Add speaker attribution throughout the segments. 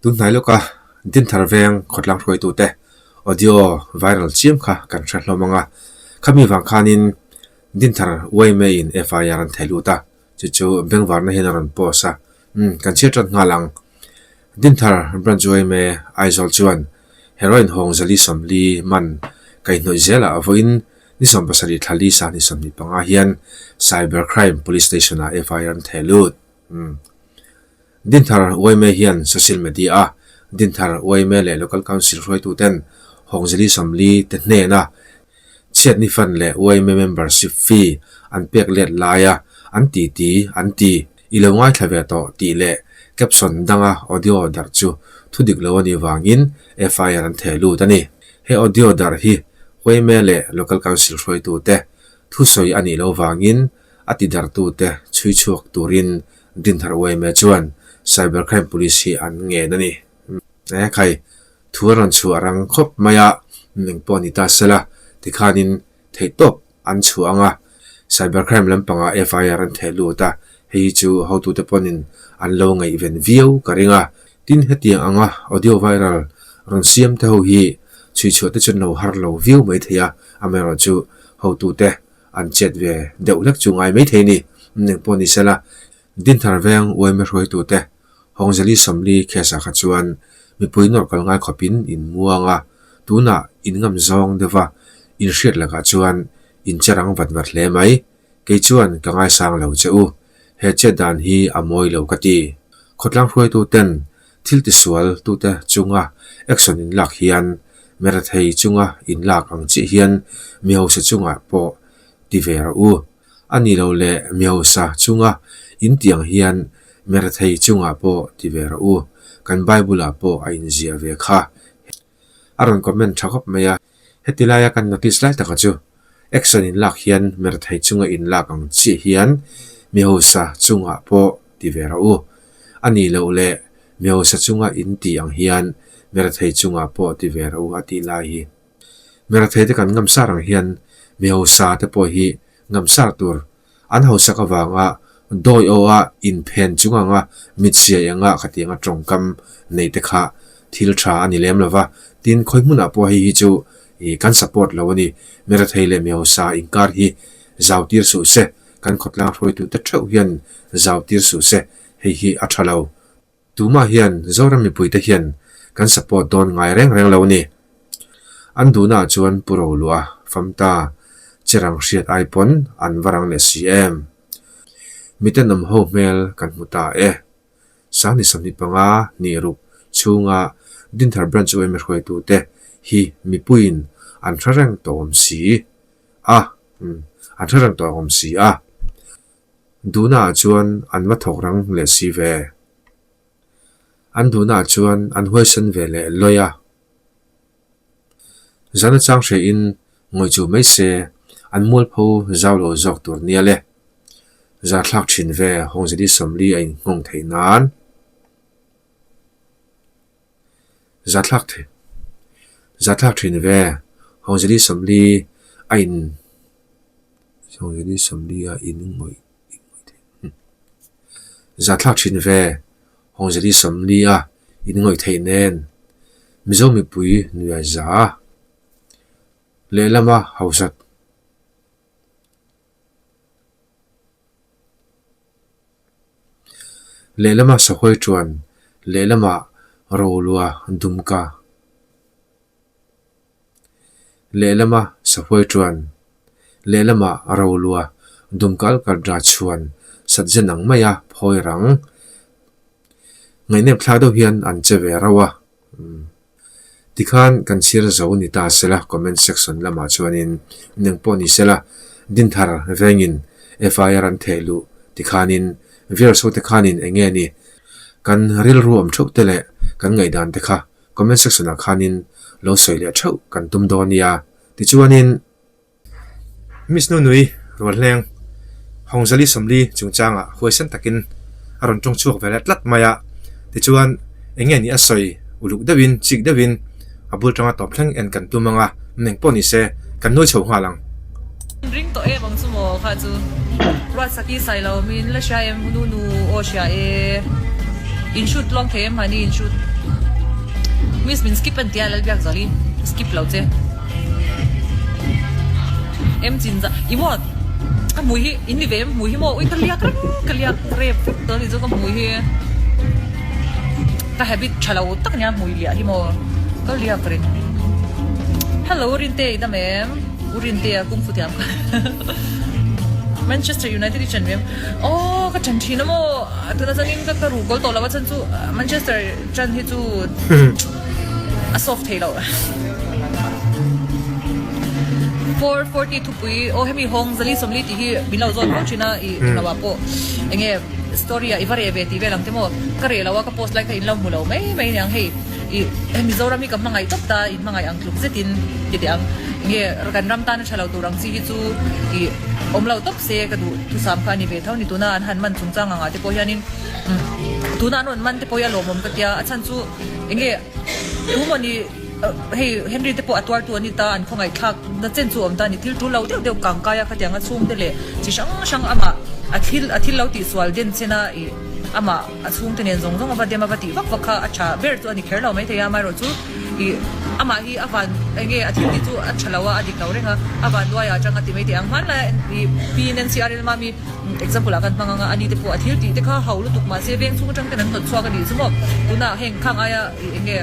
Speaker 1: Tunhnai lawka Dinthar veng khawtlang hruaitute audio viral chiam kha kan hre hlawm ang a, khami vang khanin Dinthar yma in FIR an theh lut a, chu chu bengvarna hian a rawn post a, umm kan chhiar tan nghal ang. Dinthar Branch yma Aizawl chuan heroin hawng zali sawmli man kaihhnawih zelah vawiin ni 70 thla li sahni 25 hian Cyber Crime Police Station ah FIR an theh lut. Umm. Dinthar yma hian social media-a Dinthar yma leh Local Council hruaituten Hawngzeli 40 te hnena chhiatni fund leh yma membership fee an pek let laia an titi an ti i lo ngaithla ve tawh tih leh caption danga audio darh chu thu dik lo a nih vangin FIR an theh lut a ni. He audio darh hi yma leh Local Council hruaitute thusawi a nih loh vangin a tidarhtute chhui chhuak turin Dinthar yma chuan Cyber Crime Police hi an ngen a ni. E khai, thu a rawn chhuah rang khawp mai a, eng pawh ni ta sela, tikhanin theihtawp an chhuah ang a, Cyber Crime lampangah FIR an theh lut a, hei hi chu hotute pawnin an lo ngaihven viau ka ring a. Tin, hetiang anga audio viral rawn siam te ho hi chhui chhuah te chuan lo har lo viau mai thei a, amaherawhchu hotute An chet ve deuh hlek chu ngai maithei a ni. Eng pawh ni sela, Dinthar veng uaime hruaitute Hawngzeli 40 case ah kha chuan mipui nawr kal ngai khawpin in muang a, tunah in ngam zawng deuha in hriat lakah chuan in che rang vat vat hle mai. Kei chuan ka ngaisang lo che u. He chet dan hi a mawi lo ka ti. Khawtlang hruaituten thil tisual tute chunga action in lak hian Merathei chunga in lak ang chiah hian mi hausa chungah pawh ti ve rawh u. A ni lo leh mi hausa chunga in ti ang hian Merathei chungah pawh ti ve rawh u. Kan Bible ah pawh a inziah ve kha. A rawn comment tha khawp mai a. Heti laia kan notice lai taka chu action in lak hian Merathei chunga in lak ang chiah hian mi hausa chungah pawh ti ve rawh u. A ni loh leh mi hausa chunga in tih ang hian mi rethei chungah pawh ti ve rawh u a tih lai hi. Mi rethei te kan ngam sar ang hian mi hausa te pawh hi ngam sar tur an hausak avanga dawi aw a inphen chung anga mitsia enga khatianga tawngkam nei te kha thil tha a ni lem lo va. Tin, khawi hmunah pawh hei hi chu ih kan support lo a ni. Mi rethei leh mi hausa inkar hi zau tir suh se. Kan khawtlang hruaitute theuh hian zau tir suh se, hei hi a tha lo. Tumah hian Zoram mipuite hian kan support dawn ngai reng reng lo a ni. An duhnaah chuan Pu Roluah famta che rang hriat ai pawn an va rang leh si em. Miten awm ho hmel kan hmu ta e. Sangni 25 nih ruk chhunga Dinthar Branch yma hruaitute hi mipuiin an hre reng tawh awm si. A, umm, an hre reng tawh awm si a. Duhnaah chuan an va thawk rang leh si ve. An duhnaah chuan an huaisan ve leh lawi a. Zan atang hrehin ngawih chu mai se an mualpho zau lo zawk tur nia le. Zarthlak thin ve Hawngzeli 40 a innghawng theih nan. Zathlak thin Zathlak thin ve Hawngzeli 40 a in Hawngzeli 40 a in ngawih Zathlak thin ve Hawngzeli 40 a in ngawih theih nen Mizo mipui nuai za lehlama hausat Lehlama sahuai chuan lehlamah rolua dumka. Lehlama sahuai chuan lehlamah rolua dumka alkadra chhuan satzen ang maia phawi rang. Ngaihnep thlak deuh hian an che ve rauh a. Tikhan kan chhiar zo ni ta sela comment section lamah chuanin neng pawh ni sela Dinthar vengin FIR an theh luh tikhanin viewers ho te khanin eng nge ni kan rilru awm theuh te leh kan ngaihdan te kha comment section ah khanin lo sawi leh theuh kan tum dawn nia tichuanin Miss Nunui Rualhleng Hawngzali 40 chungchangah huaisen takin a rawn tawng chhuak ve leh tlat mai a, tichuan eng nge ni a sawi uluk deuhin chik deuhin a bul tanga tawp thleng en kan tum ang a, meng pawh ni se kan nuai chho nghal ang.
Speaker 2: Ring tawh em ang chu maw kha chu. Ruatsaki Sailo min la hria em nu nu aw hria e. In shoot tluang thei em mahni in shoot. Miss min skip an tia Lalbiak Zali skip lo che. Em chin za i maw ka hmui hi in ni ve em hmui hi maw ui ka liak reng ka liak rep vek dawn ni chu ka hmui hi ka habit tha lo tak ania hmui liah hi maw ka liak reng. Hello Rinte i dam em? U Rintea kung fu thiam kha Manchester United i chen ve em? Aw ka chen thin a maw tuna chuanin ka ka ruh kawl tawh lo a chhan chu Manchester chan hi chu a soft thei lo. 440 thupui aw hemi hawng zali sawmli tih hi min lo zawt fo thin a i lo ah pawh enge story ah i va reh ve tih vel ang te maw ka reh lo a ka post lai kha in lo hmu lo mai mai aniang hei I hei Mizoram hi ka hmangaih tawp ta, in hmangaih ang tluk zetin ti teh ang. Nge kan ram tana tha lo tur ang chi hi chu i awm lo tawp se ka duh thusam kha a ni ve tho ni. Tuna an han man chungchang angah te pawh hianin tuna an rawn man te pawh hi a lawmawm ka tia, a chhan chu enge tu maw ni hei Henry te pawh a tuar tu an ni ta, an khawngaih thlak na chen chu a awm ta a ni. Thil tul lo deuh deuh kangkai a khatiang a chhungte leh chi hrang hrang amah a thil a thil lo tihsual den chen a i amah A chhungte nen zawng zawng a va dem a va tih vak vak kha a tha ber chu a ni kher lo maithei a, amaherawhchu ih amah hi a van eng nge a thil tih chu a tha lo a, a dik lo reng a, a van luai ah atang a ti maithei ang hmanlai a ih Pi Nancy RL Mami example ah khan hmang ang a, ani te pawh a thil tih te kha ho lutuk mahse veng chhung atang ten an hnawt chhuak a nih chu maw, tunah heng khang aia ih eng nge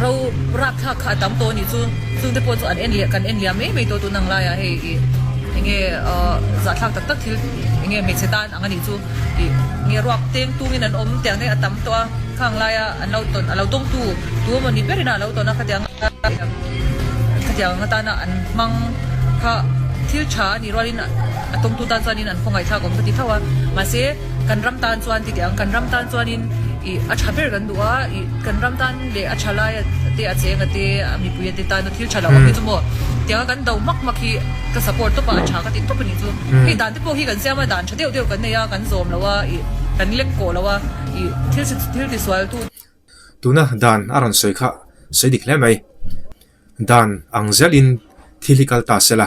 Speaker 2: ro rap thlak kha a tam tawh a nih chu, chung te pawh chu an en leh kan en liam mai mai tawh tun ang laiah hei ih eng nge ah zahthlak tak tak thil eng nge hmeichhe tan ang a nih chu. Tih nge ruak teng tungin an awm tiang te a tam tawh a, khang laia an lo tawn a lo tawngtu tu emaw ni berin a lo tawn a khatiang khatiang atana an hmang kha thil tha a nih rualin a tawngtu tan chuanin an khawngaihthlak awm ka ti tho a, mahse kan ram tan chuan ti teh ang kan ram tan chuanin ih a tha ber kan duh a ih kan ram tan leh a tha laia te a chenga te a mipui te tana thil tha lo ang hi chu maw tianga kan do hmak hmak hi ka support tawp a a tha ka ti tawp a nih chu hei dan te pawh hi kan siam a dan Tha deuh deuh kan nei a, kan zawm lo a, ih kan lek kawh lo a, ih thil thil tisual tu.
Speaker 1: Tuna dan a rawn sawi kha sawi dik hle mai. Dan ang zelin thil hi kal ta se la,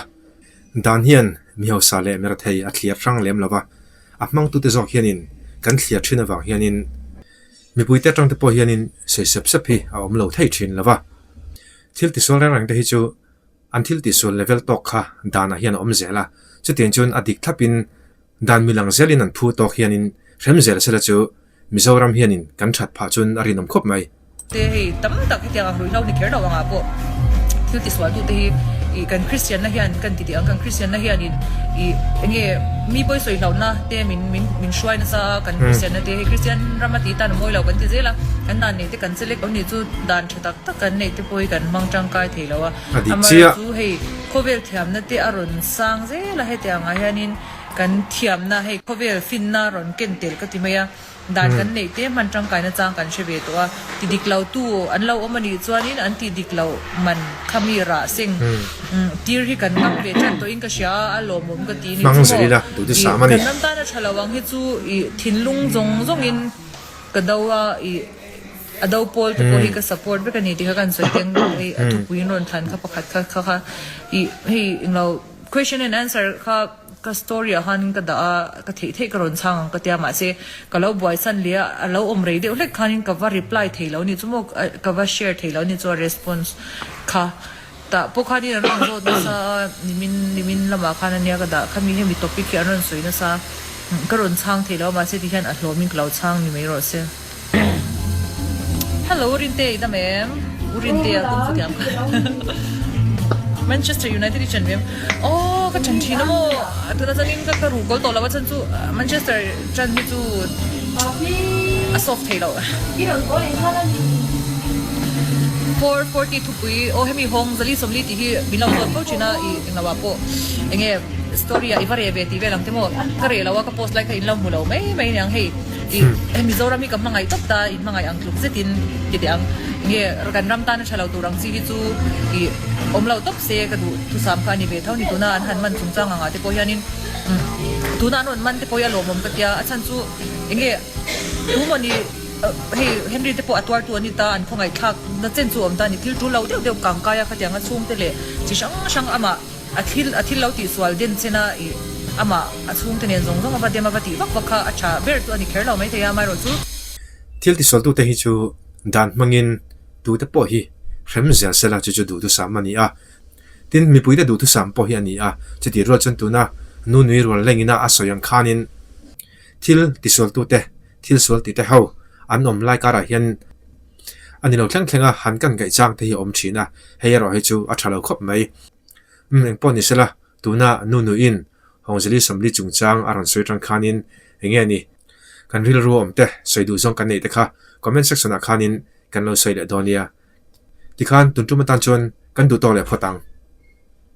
Speaker 1: dan hian mi hausa leh mi rethei a thliar hrang lem lo va, a hmangtute zawk hianin kan thliar thin avang hianin mipuite atangte pawh hianin sawi sep sep hi a awm lo thei thin lo va. Thil tisual reng rengte hi chu An thil tihsual level tawk kha danah hian a awm zel a, chutiang chuan a dik thlapin dan milang zelin an phu tawk hianin hrem zel sela chu Mizoram hianin kan that phah chuan a rinawm khawp mai.
Speaker 2: Te hei tam tak hetiang ang ruihhlo ni kher lo angah pawh thil tisualtute hi ih kan Kristianna hian kan ti tih ang, kan Kristianna hianin ih enge mi pawi sawi hlauhna te min min min hruai nasa a, kan Kristianna te hei Kristian rama tih tan a mawi lo kan ti zel a, kan dan neih te kan che lek lo nih chu dan tha tak tak kan neih te pawh hi kan hmang tangkai thei lo a,
Speaker 1: A dik
Speaker 2: amaherawh
Speaker 1: chiah.
Speaker 2: chu hei khawvel thiamna te a rawn sang zel a, hetiang ah hianin kan thiamna hei khawvel finna a rawn ken tel ka ti mai a, dan kan neih te hman tangkaina chang kan hre ve tawh a, ti dik lo tu an lo awm a nih chuanin an ti dik lo man kha mi rah seng tir hi kan ngam ve tan tawhin ka hria a, a lawmawm ka ti ni
Speaker 1: Hmang
Speaker 2: chu
Speaker 1: zel
Speaker 2: maw,
Speaker 1: ila duh te
Speaker 2: ih
Speaker 1: sam a ni.
Speaker 2: kan ram tana tha lo ang hi chu ih thinlung zawng zawngin ka do a ih. A do pawl te pawh hi ka support vek a ni tih kha kan sawi teng hei a thupui in rawn thlan kha pakhat kha kha kha ih hei englo question and answer kha ka story ah khan ka dah a ka theih theih ka rawn chhang ang ka tia mahse ka lo buai san leh a a lo awm rei deuh hlek khan in ka va reply thei lo a ni chu maw ka va share thei lo a ni chu a response kha tah pawh khan in an rawn zawt nasa a nimin nimin lamah khan ania ka dah khami hemi topic hi an rawn sawi nasa ka rawn chhang thei lo a mahse ti hian a hlawm in ka lo chhang ni mai rawh se. Hello Rinte i dam em? U Rinte a kung fu thiam kha. Manchester United i chen ve em? Aw ka chen thin a maw tuna chuanin ka ka ruh kawl tawh lo a chhan chu Manchester chan hi chu a soft thei lo. 440 thupui aw hemi hawng zali 40 tih hi min lo zawt fo thin a i englo ah pawh enge story ah i va reh ve tih vel ang te maw ka reh lo a ka post lai kha in lo hmu lo mai mai aniang hei. Ih, hei Mizoram hi ka hmangaih tawp ta, in hmangaih ang tluk zetin ti teh ang. Nge kan ram tana tha lo tur ang chi hi chu ih awm lo tawp se ka duh thusam kha a ni ve tho ni. Tuna an han man chungchang angah te pawh hianin tuna an rawn man te pawh hi a lawmawm ka tia, a chhan chu enge tu maw ni hei Henry te pawh a tuartu an ni ta, an khawngaihthlak na chen chu a awm ta a ni. Thil tul lo deuh deuh kangkai a khatiang a chhungte leh chi hrang hrang amah. A thil a thil lo tihsual den chen a ih amah a chhungte nen zawng zawng a va dem a va tih vak vak kha a tha ber chu a ni kher lo maithei a, amaherawhchu.
Speaker 1: Thil tisualtute hi chu dan hmangin tute pawh hi hrem zel sela chu chu duhthusam a ni a. Tin, mipuite duhthusam pawh hi a ni a, chutih rual chuan tuna nu nui rual lengina a sawi ang khanin thil tisualtute, thil sual tite ho an awm lai karah hian a ni lo thleng thleng a, han kan gaih chang te hi a awm thin a, hei erawh hi chu a tha lo khawp mai. Umm engpawh ni sela, tuna nu nuin Hawngzeli Sawmli chungchang a rawn sawi tang khanin eng nge ni? Kan rilru awm te sawi duh zawng kan neih te kha comment section ah khanin kan lo sawi leh dawn nia. Tikhan tun tum atan chuan kan duh tawk leh phawt ang.